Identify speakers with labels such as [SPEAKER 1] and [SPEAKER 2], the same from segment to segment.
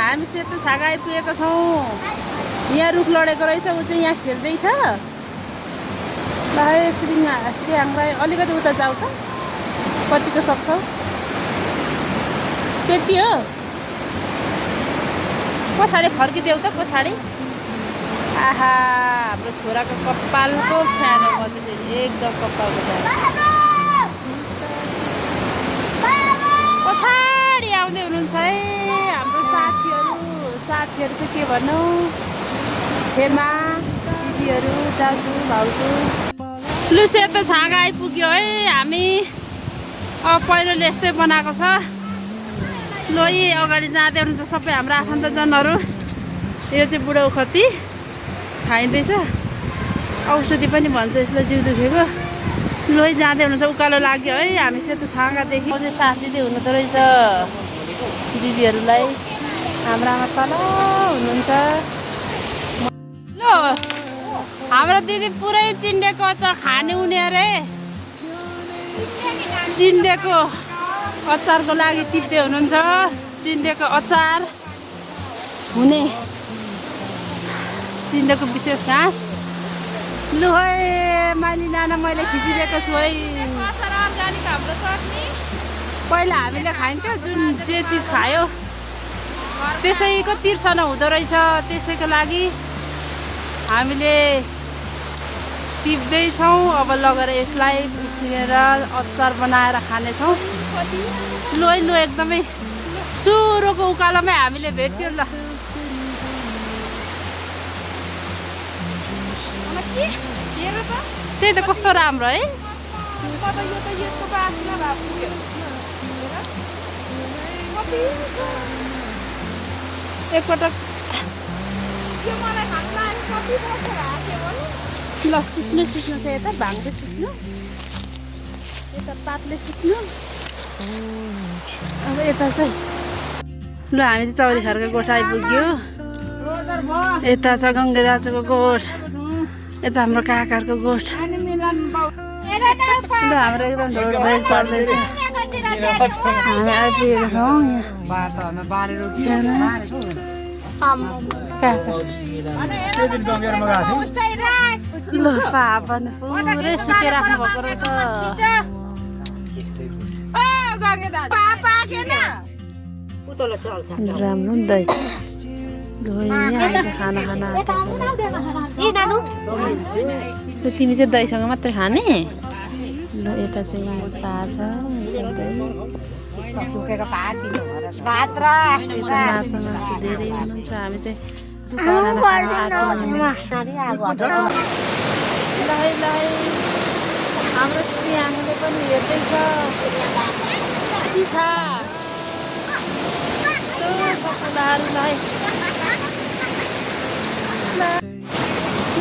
[SPEAKER 1] हामी सेतो छागा आइपुगेको छौँ। यहाँ रुख लडेको रहेछ, ऊ चाहिँ यहाँ खेल्दैछ। ल श्रीहाङलाई अलिकति उता जाऊ त, कतिको सक्छौ। त्यति हो, पछाडि फर्किदेऊ त पछाडि। आहा, हाम्रो छोराको कपालको फ्यान हो, म चाहिँ एकदम कपालको फ्यान। पछाडि आउँदै हुनुहुन्छ है हाम्रो साथीहरू चाहिँ के भन्नु, छेमा दिदीहरू, दाजु भाउजू। लु सेतो छागा आइपुग्यो है। हामी अब पहिलोले यस्तै बनाएको छ। ल यी अगाडि जाँदै हुनुहुन्छ सबै हाम्रो आफन्तजनहरू। यो चाहिँ बुढो उखती खाइँदैछ, औषधि पनि भन्छ यसलाई, जिउ दुखेको। लोही जाँदै हुनुहुन्छ, उकालो लाग्यो है। हामी सेतो छागादेखि अझै साथ दिँदै हुनुहुँदो रहेछ दिदीहरूलाई। हाम्रो आमा तल हुनुहुन्छ। ल हाम्रो दिदी पुरै चिन्डेको अचार खाने हुने अरे। चिन्डेको अचारको लागि टिप्दै हुनुहुन्छ। चिन्डेको अचार हुने, चिन्डेको विशेष घाँस। लु है माइली नाना, मैले खिचिदिएको छु है। पहिला हामीले खाइन्थ्यो, जुन जे चिज खायो त्यसैको तिर्सना हुँदो रहेछ। त्यसैको लागि हामीले टिप्दैछौँ। अब लगेर यसलाई उसिनेर अचार बनाएर खानेछौँ। लु है लु, एकदमै सुरुको उकालोमै हामीले भेट्यो। ल त्यही त, कस्तो राम्रो है। एकपटक ल सिस्नु छ यता, भाङले सिस्नु, यता पातले सिस्नु। अब यता चाहिँ ल हामी चाहिँ चौरी खारको गोठ आइपुग्यो। यता छ गङ्गे दाजुको गोठ, यता हाम्रो काकाहरूको गोठ। ल हाम्रो एकदम ढोड भएर चल्दैछ। हामी आइपुगेको छौँ ल पापा नि पुरै सुकेर राख्नु भएको रहेछ। राम्रो नि दही खाना तिमी चाहिँ दहीसँग मात्रै खाने। ल यता चाहिँ पा छ, धेरै हुनुहुन्छ। हामी चाहिँ हाम्रो श्रीहाङले पनि हेर्दैछ। शिखा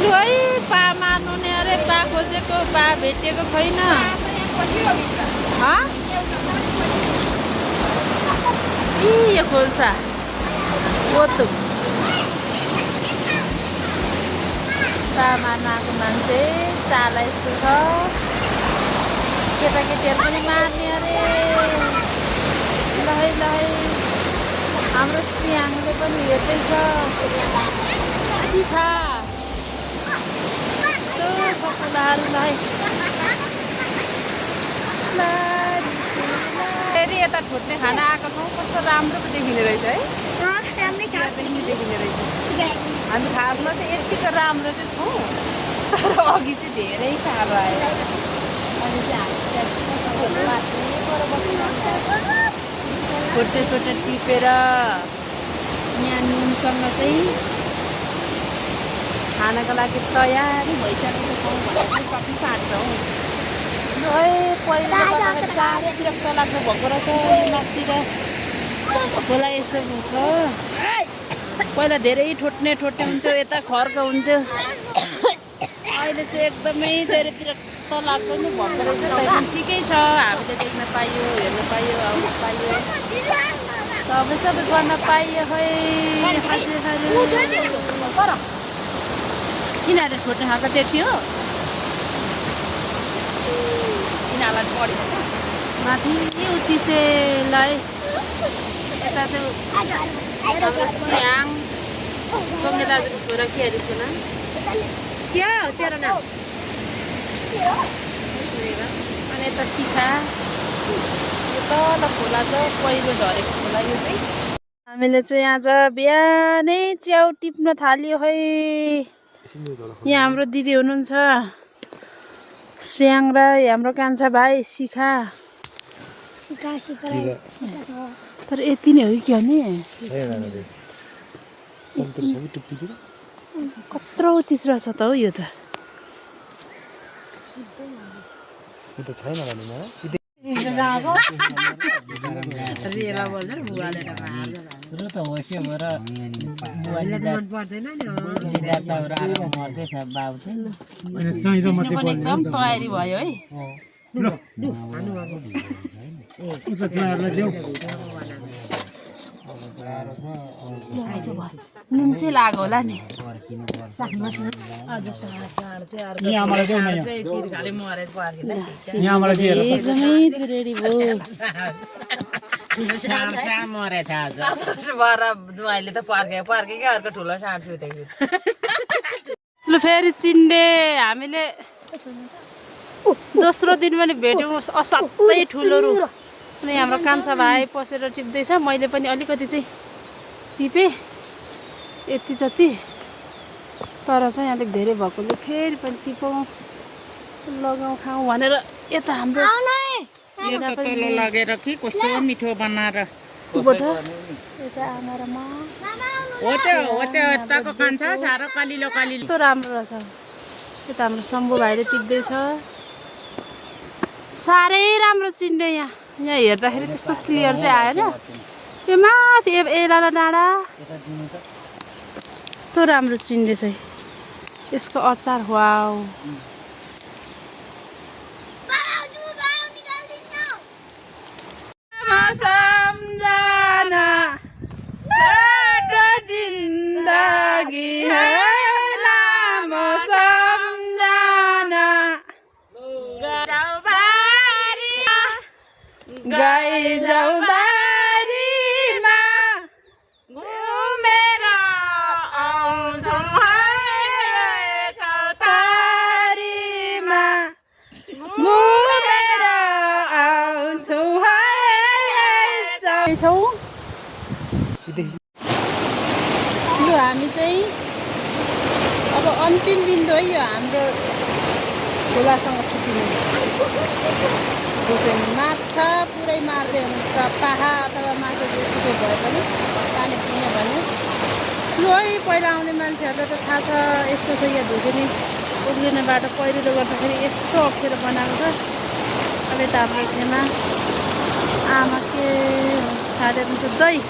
[SPEAKER 1] लु है, पा मार्नु नि अरे। पा खोजेको, पा भेटेको छैन। यो खोल्छ पोतो। पा मार्न आएको मान्छे चाला यस्तो छ। केटाकेटीहरू पनि मार्ने अरे। ल है हाम्रो श्रीहाङले पनि हेर्दैछ। शिखा फेरि यता ठोट्ने खाना आएको छौँ। कस्तो राम्रो पो देखिने रहेछ है, देखिने रहेछ। हामी खासमा चाहिँ यतिको राम्रो चाहिँ छौँ, तर अघि चाहिँ धेरै साह्रो आयो। अहिले चाहिँ हामी छोटे टिपेर यहाँ नुनसँग चाहिँ खानाको लागि तयारी भइसकेको छौँ भनेर सबै काट्छौँ। है पहिला साह्रै विरक्त लाग्नु भएको रहेछ। मासतिर खोला यस्तो छ। पहिला धेरै ठोट्ने हुन्थ्यो, यता खर्क हुन्थ्यो। अहिले चाहिँ एकदमै धेरै विरक्त लाग्दो नै भएको रहेछ। तर ठिकै छ, हामीले देख्न पाइयो, हेर्न पाइयो, आउन पाइयो, सबै गर्न पाइयो। खै किनभने छोड्ने खालको त्यति हो। यिनीहरूलाई पढ्यो माथि उत्तिसेलाई यता चाहिँ हाम्रो स्याङ गङ्गे दाजुको छोरा के अरे छोरा
[SPEAKER 2] क्या हो तेरो नाम
[SPEAKER 1] अनि यता शिखा यो तल खोला छ पहिरो झरेको खोला यो चाहिँ हामीले चाहिँ आज बिहानै च्याउ टिप्न थाल्यो है यहाँ हाम्रो दिदी हुनुहुन्छ श्रेयाङ र हाम्रो कान्छा भाइ शिखा तर यति नै हो कि अनि कत्रो तिस्रो छ त हो यो त एकदम तयारी भयो है नुन चाहिँ लाग्यो होला नि एकदमै रेडी भयो
[SPEAKER 2] मरेछ जुवाइले त पर्के क्या अर्को ठुलो साँड सुतेको
[SPEAKER 1] लु फेरि चिन्डे हामीले दोस्रो दिन पनि भेट्यौँ असाध्यै ठुलो रुख अनि हाम्रो कान्छा भाइ पसेर टिप्दैछ मैले पनि अलिकति चाहिँ टिपेँ यति जति तर चाहिँ अलिक धेरै भएकोले फेरि पनि टिपौँ लगाउँ खाउँ भनेर यता हाम्रो
[SPEAKER 2] लगेर कि कस्तो मिठो बनाएर
[SPEAKER 1] यता आमा र म
[SPEAKER 2] साह्रो कलिलो
[SPEAKER 1] कस्तो राम्रो रहेछ यता हाम्रो शम्भु भाइले टिप्दैछ साह्रै राम्रो चिन्डे यहाँ हेर्दाखेरि त्यस्तो क्लियर चाहिँ आएन यो माथि एलाला डाँडा कस्तो राम्रो चिन्डे चाहिँ यसको अचार वाउ सम्झना छोटो जिन्दगी है लामो सम्झना गाई जाऊ बारीमा घुमेर आउँछौँ चौतारीमा घुमेर आउँछौँ छौँ यो हामी चाहिँ अब अन्तिम बिन्दु है यो हाम्रो खोलासँग छुट्टिने कसैले माछा पुरै मार्दै हुनुहुन्छ पाहा अथवा माछा जेसुकै भए पनि पानी पिउने भने यो है पहिला आउने मान्छेहरूलाई त थाहा छ यस्तो छ यहाँ धुकुनी उब्लिने बाटो पहिरोले गर्दाखेरि यस्तो अप्ठ्यारो बनाएको छ अब यता हाम्रो छेमा आमा के खाँदै हुन्छ दही